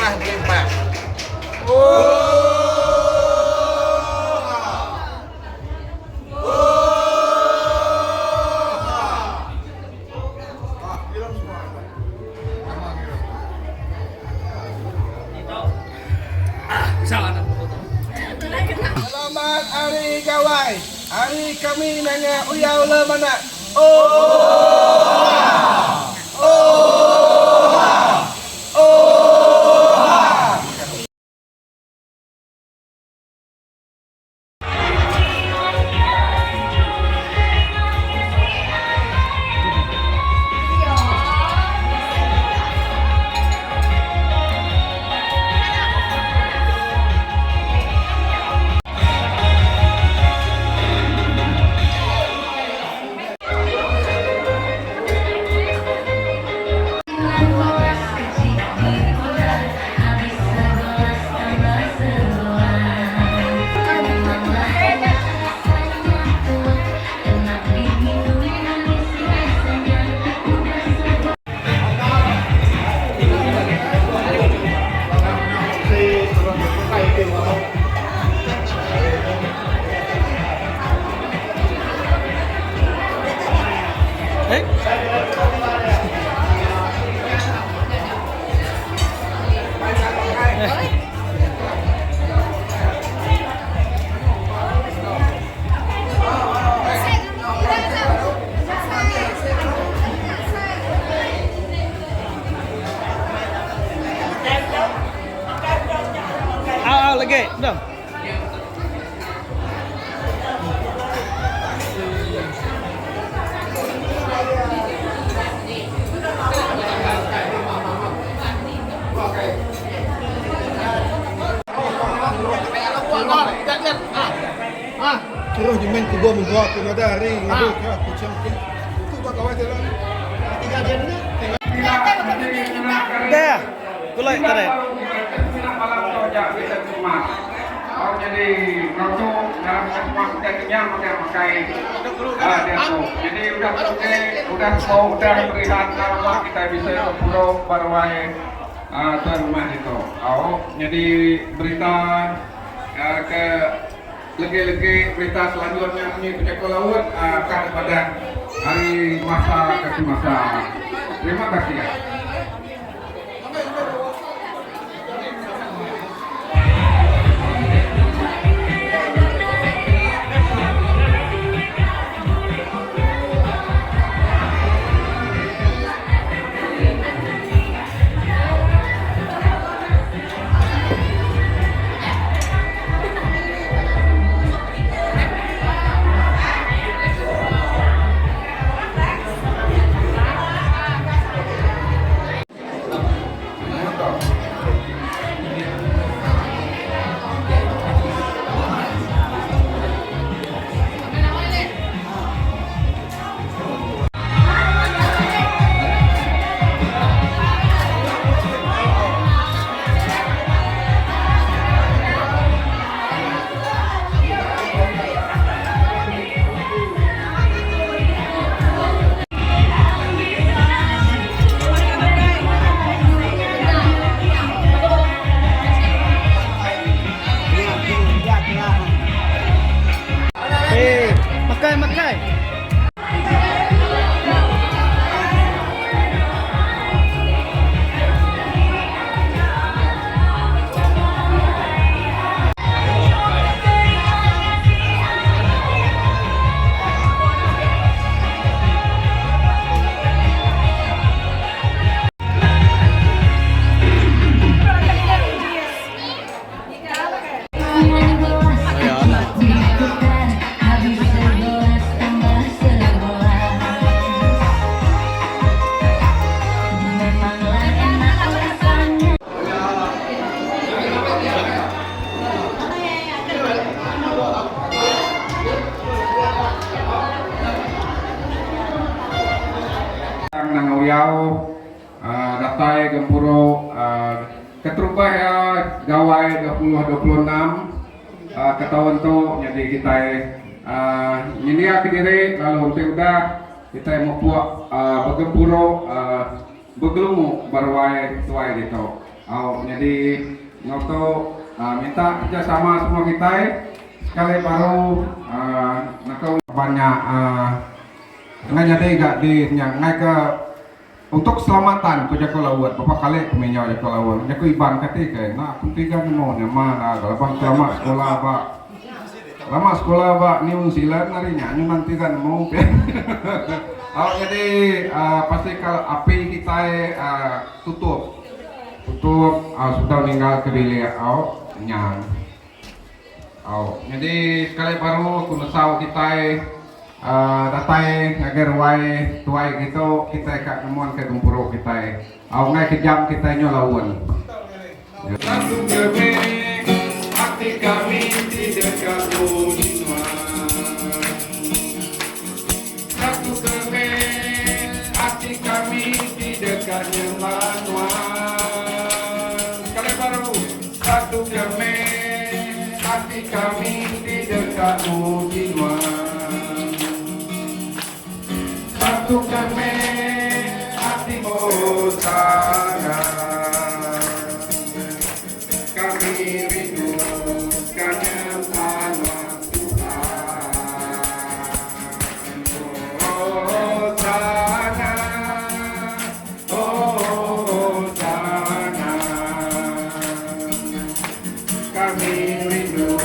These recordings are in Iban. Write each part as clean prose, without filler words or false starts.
Rumah Belimpang. Oohaa! Selamat Hari Gawai ari kami nanga Uyau Lemanak. Oohaa! Oohaa! Oohaa! Au au lagi. Dong. Terus di main kubur mentua aku nada hari ngadu ke aku cem ke. Tu ba kawan jalan. Tiga jam ni. Dah. Gulai tarik. Jadi ngetu dalam semua kita kenyang makai makai diatu. Jadi udah oke, udah mau udah berihan rumah kita bisa sepuluh baruai tuan rumah ditu. Au jadi berita ke legi-legi berita selanjutnya munyi bejaku laut ka kepada hari masa ke semasa. Terima kasih. Eh, makai makai. Nanga Uyau datai gempuru keterubah iya Gawai 2026 ke taun tu nyadi kitai nyendia kediri lalu enti udah kitai mupuk begempuru begelumu ba ruai tuai ditu. Au nyadi enggau tu minta kerjasama semua kitai sekali baru naka ban nya enggai nyadi ga di nya enggai ke untuk keselamatan ku jaku laut berapa kali ku minjau jaku laut jaku Iban kati ke enda ku ti ga nemu nya ma da laban ku lama sekula ba lama sekula ba New Zealand ari nya nyuman ti ga nemu pia au nyadi pasti ka api kitai tutup. Tutup au sebedau ninggal ke bilik au nya. Au nyadi sekali baru aku nesau kitai uhh datai ngagai ruai tuai kitu kitai ka ngemun ke gempuru kitai. Au enggai ke jam kitai nyu laun. Lagu kemik ati kami ti deka muji nuan. Jaku kami, ati kami ti deka nyembah Nuan. Sekali baru. Jaku kami, ati kami ti deka muji Nuan. Jaku kami, ati Hosana. Kami rindu ka nyembah Nuan Tuhan. Hosana, Hosana. Kami rindu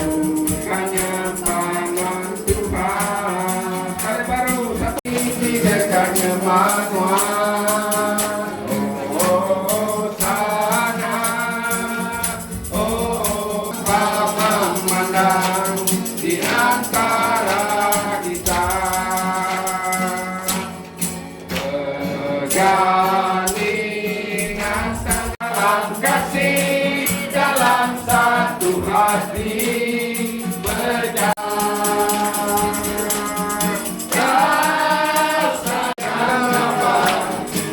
ka nyembah Nuan Tuhan. Sekali baru satu. Ti deka nyembah Nuan. Hosana, Oh, memandang di antara kita. Bergandingan dalam kasih, dalam satu hati berjalan.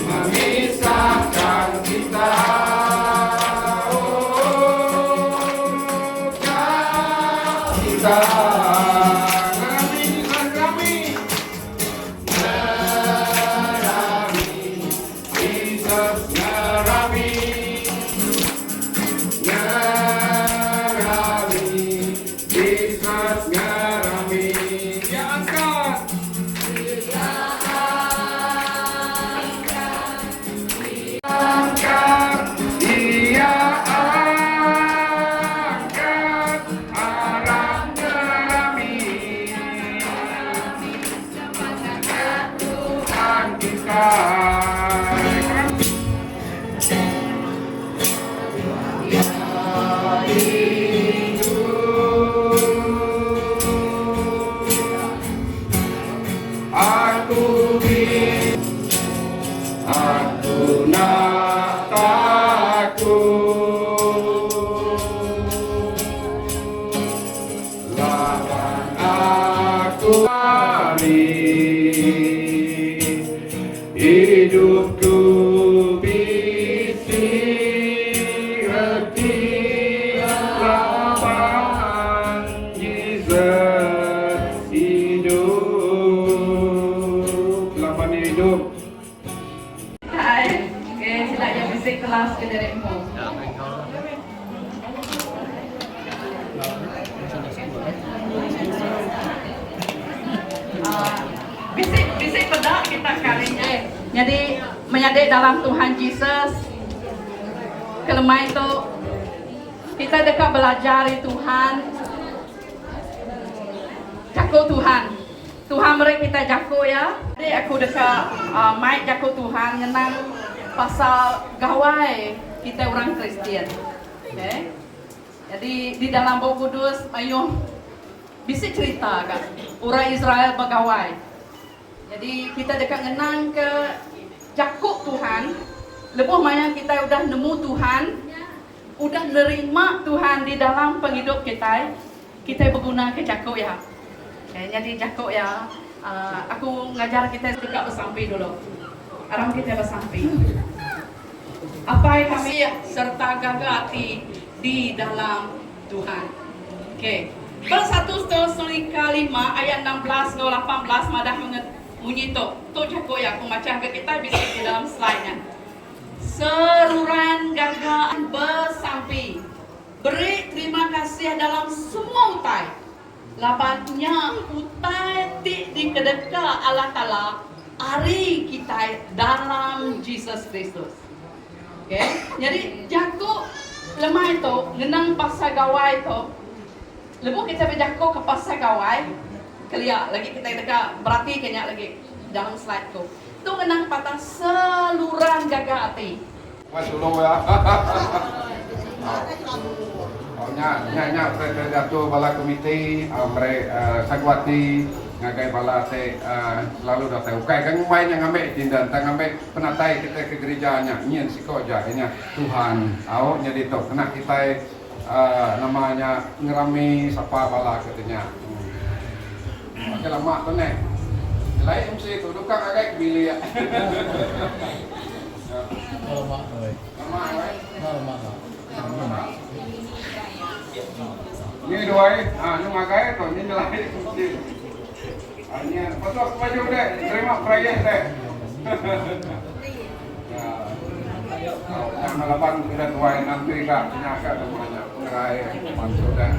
Memisahkan kita. Oh, kita. Ngerami, ngerami. Ngerami. Jesus ngerami. Ngerami. Jesus ngerami. Dia angkat. Angkat, dia angkat, aram ngerami. Tuhan kita. Aku di Aku nak takut Lawan aku lari Hidupku bisi reti Laban Jesus hidup Laban hidup. Hai. Okay, sida iya bisi kelas ke diri empu. Bisi bisi peda kita kali nya. Nyadi menyadi dalam Tuhan Jesus ke lemai tu kita deka belajar ari Tuhan jaku Tuhan. Tuhan meri kita jaku iya. Jadi aku deka mai jaku Tuhan ngenang pasal gawai kitai orang Kristian. Okay. Jadi di dalam Bup Kudus mayuh bisi cherita ga orang Israel begawai. Jadi kita deka ngenang ke jaku Tuhan lebuh maya kitai udah nemu Tuhan, udah nerima Tuhan di dalam pengidup kitai, kitai beguna ke jaku iya. Okay, nyadi jaku iya aku ngajar kitai deka besampi dulu. Aram kitai besampi. Apai kami sereta gaga ati di dalam Tuhan. Ok. Ba satu Tesalonika lima ayat 16 enggau 18 madah munyi tu. Tu jaku iya aku macha ke kitai bisi di dalam slide nya. Seruran gaga besampi. Beri terima kasih dalam semua utai, laban nya utai ti dikedeka Allah Taala ari kitai dalam Jesus Kristus. Okay, nyadi jaku lemai tu ngenang pasal gawai tu. Lebuh kitai bejaku ke pasal gawai kelia lagi kitai deka beratika nya lagi dalam slide tu. Tu ngenang patah seluran gaga ati. Wai sulu ya. Oh nya nya nya utai ti diatur bala komiti meri sagu ati ngagai bala ti selalu datai ukai ka ngumbai nya ngambi attendance tang ngambi penatai kitai ke gerija nya nyin siko aja iya nya Tuhan. Au nyadi tu kena kitai Nama nya ngerami sapa bala ke ti nya. Makin lama tu neh. Nyelai MC tu dukang agai ke bilik. Lama oi. Lama oi. Lama. Ni duai, ha nu ngagai tu ni nyelai MC. Ha nya pasal aku baju deh, terima prize deh. Nya laban sida tuai nanti ka nya ka nama nya pengerai mansut deh.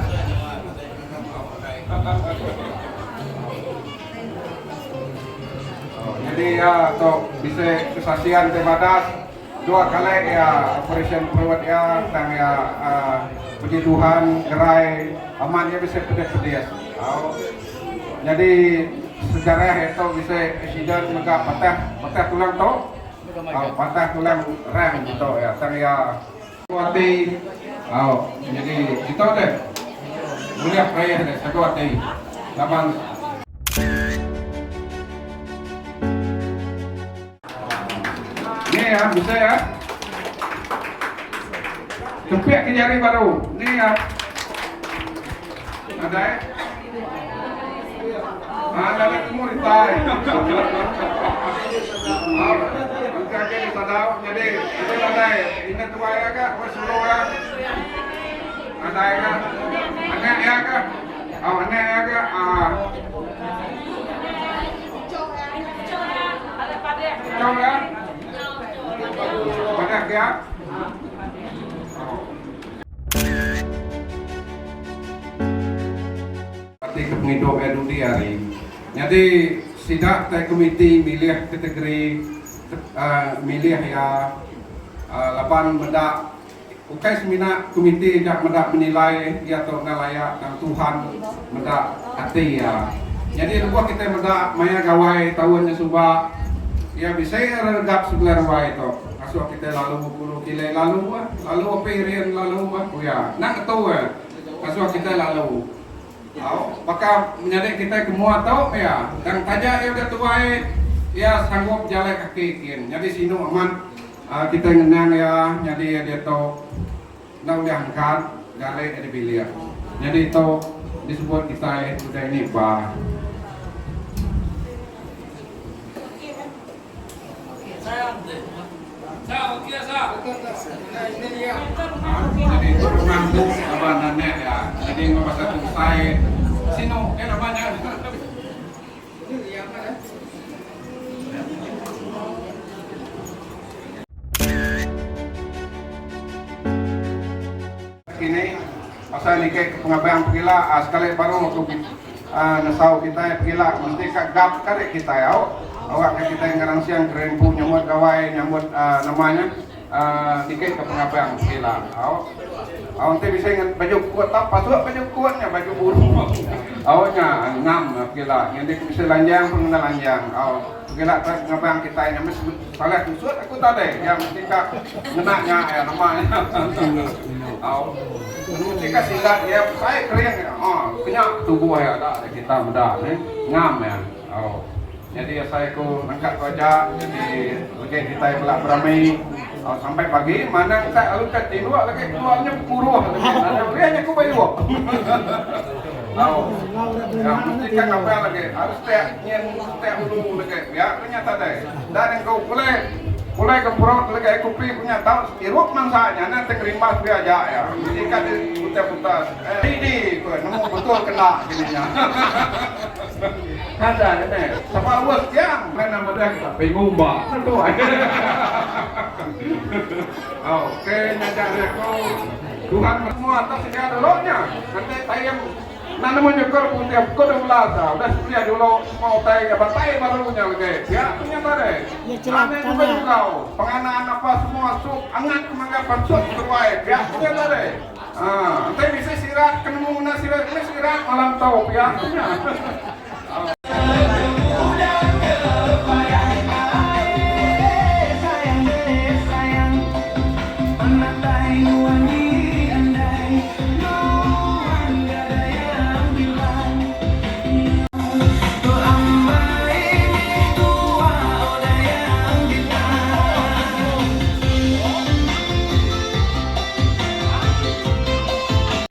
Nyadi iya tu bisi kesaksian ti badas dua kali iya operation perut iya tang iya uhh puji Tuhan gerai amat iya bisi pedis-pedis. Nyadi sejarah iya tu bisi accident mega patah patah tulang tu patah tulang rang tu iya tang iya ati au nyadi ditu deh bulih perayah deh sagu ati laban. Ni ya bisi ya. Sempit ke jari baru. Ni ya. Nadai. Ha, nadai temu ritai. Engka ke disadau jadi jadi nadai. Inda tuai ya ka, wes sulu ya. Nadai ka. Anak ya ka. Oh, anak ya ka. Ah. Chong ya. Padah kia. Parti ke pengidup iya dudi hari. Nyadi sida tai komiti milih kategori milih iya laban meda ukai semina komiti aja meda menilai iya tu enda layak tang Tuhan meda ati iya. Nyadi lebuh kitai meda maya gawai taun nya suba iya bisi reregap sebelah ruai tu ngasuh kitai lalu bulu kile lalu lalu api rin lalu ku iya. Enda ngetu iya ngasuh kitai lalu. Au baka menyadi kitai ke mua tu iya tang taja iya udah tuai iya sanggup bejalai kaki kin. Nyadi sinu amat kitai ngenang iya nyadi iya diatu enda ulih angkat gali ari bilik. Nyadi tu disebut kitai udah ini ba. Jadi tu rumah tu laban anak iya. Jadi enggau pasal tu besai sinu ke laban nya. Kini pasal niki ke pengabang pegila sekali baru aku nesau kitai pegila mesti ka gap kari kitai au awak ka kitai ngeransing kerimpu nyambut gawai nyambut nama nya niki ke pengabang pegila au. Au enti bisi ngan baju kut tau pasuk baju kut nya baju burung au nya ngam pegila nyadi ku bisi lanjang pun ngena lanjang au pegila te ngabang kitai nya meh salah tusut aku tadi ya mesti ka ngena nya ya nama nya au mesti ka silat ya besai kering ya ha kenya tubuh ya da kita meda neh ngam ya au. Nyadi asai aku nangka tu aja nyadi legi kitai bela berami sampai pagi manang ka lalu ka tinduk lagi keluar nya bekuruh lagi nadai ulih nya ku bayuk. Au ya mesti ka ngapal lagi harus tek nyin tek ulu lagi pia ku nya tadai. Enda nengku pulai pulai ke perut lagi ai kopi ku nya tau irup mansa nya anang teng rimbas pia aja ya. Mesti ka diputar-putar. Didi ku nemu betul kena kini nya. Kada kene. Sapa wek yang kena meda kita pingumba. Tu. Okey ngajar dia ko. Tuhan semua atas sedia dulu nya. Nanti tayang Nah nemu nyukur putih pukul 12 dah. Udah sedia dulu semua utai nya bantai baru nya lagi. Pia tu nya tadi. Ane juga jugau. Penganan apa semua sup angat mangga pansut keruai. Pia tu nya tadi. Ha, enti bisi sirat ke nemu ngena sirat kena sirat malam tu pia tu nya.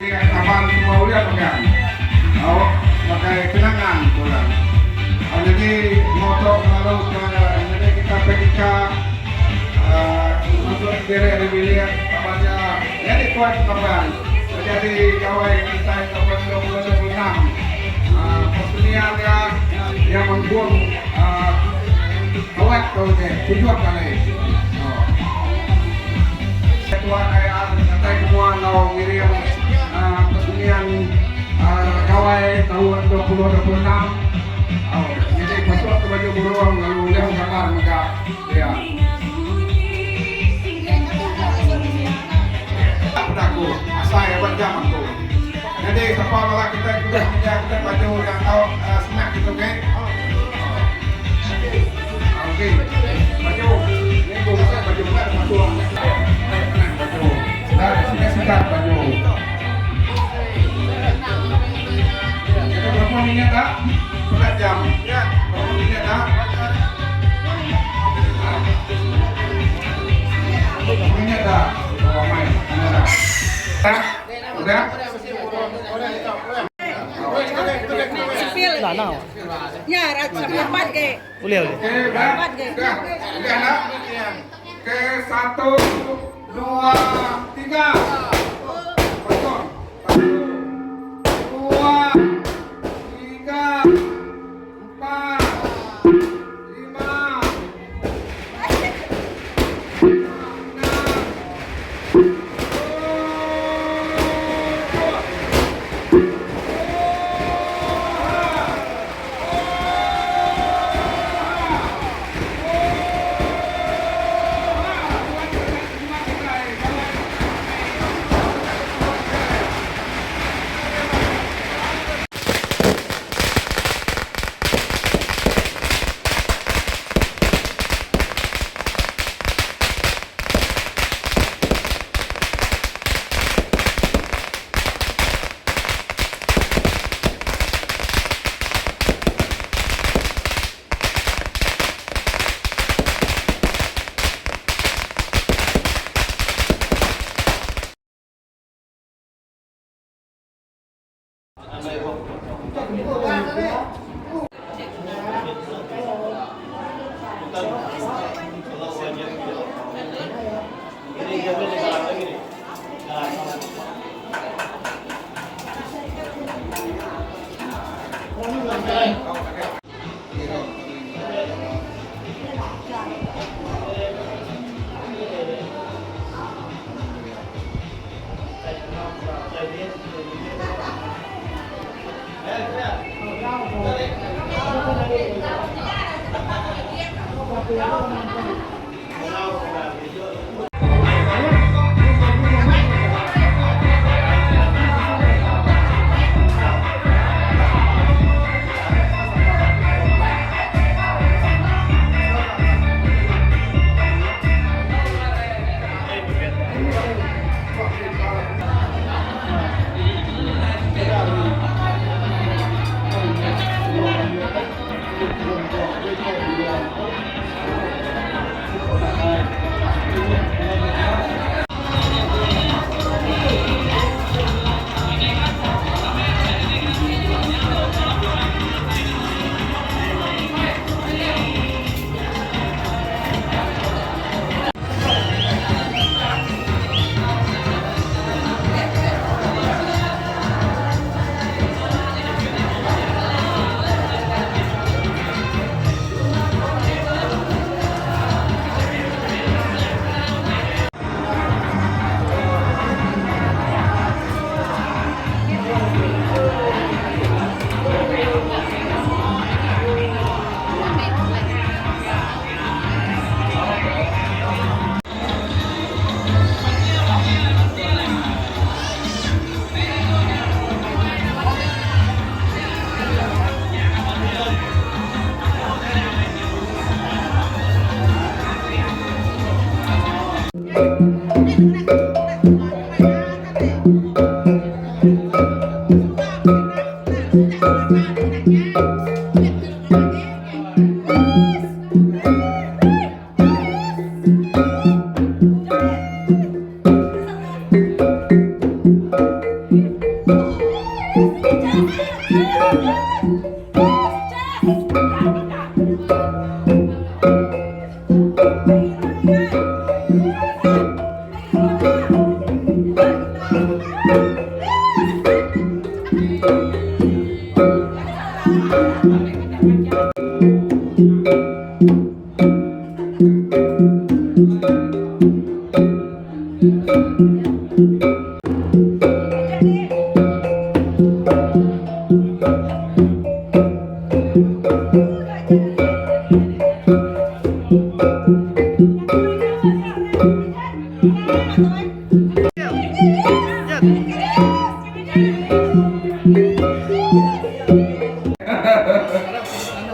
Kaban semua ulih pegang au sebagai kenangan ku orang. Au nyadi enggau tu lalu ke nyadi kita PKK uhh masuk diri ari bilik kaban iya nyadi tuan kaban nyadi gawai kitai taun 2026 uhh persenian iya iya manggung uhh awak tu tujuh kali. Tuan IR datai ke mua enggau ngiring persenian Gawai taun 2026. Nyadi pasuk ke baju burung lalu ulih begambar mega dia. Peda aku asai aba jam aku. Nyadi sapa bala kitai ke udah ngeja kitai baju nya tau senak kitu ke. Okey. Baju. Ni ku besai baju enda ada masuk. Nah baju. Dah sini sikat baju. Jadi berapa minit dah? Sebelas jam. Berapa minit dah? Berapa minit dah? Oh, mai. Mana dah? Dah? Udah? Dah now. Boleh boleh. Okey, dah. Dah. Udah dah. Okey, satu, dua, tiga. Potong. Satu, dua, tiga, empat, lima, enam, tujuh.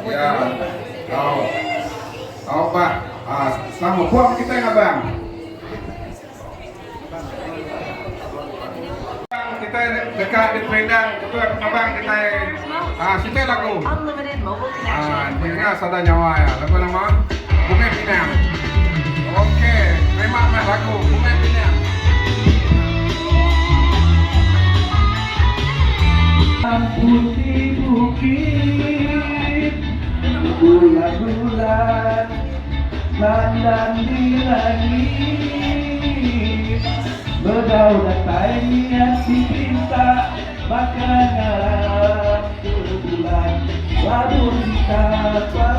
Ya. Au. Au bah. Ah, sama buang kita ngabang. Kita dekat di Perindang, ketua pengabang kita ah siti lagu. Ah, dengar sada nyawa ya. Lagu nama Bungai Pinang. Okey, terima meh lagu Bungai Pinang. Putih bukit Bulan-bulan Mandang di langit Bedau datai niat dipinta Baka ngarap sebulan Lalu kita.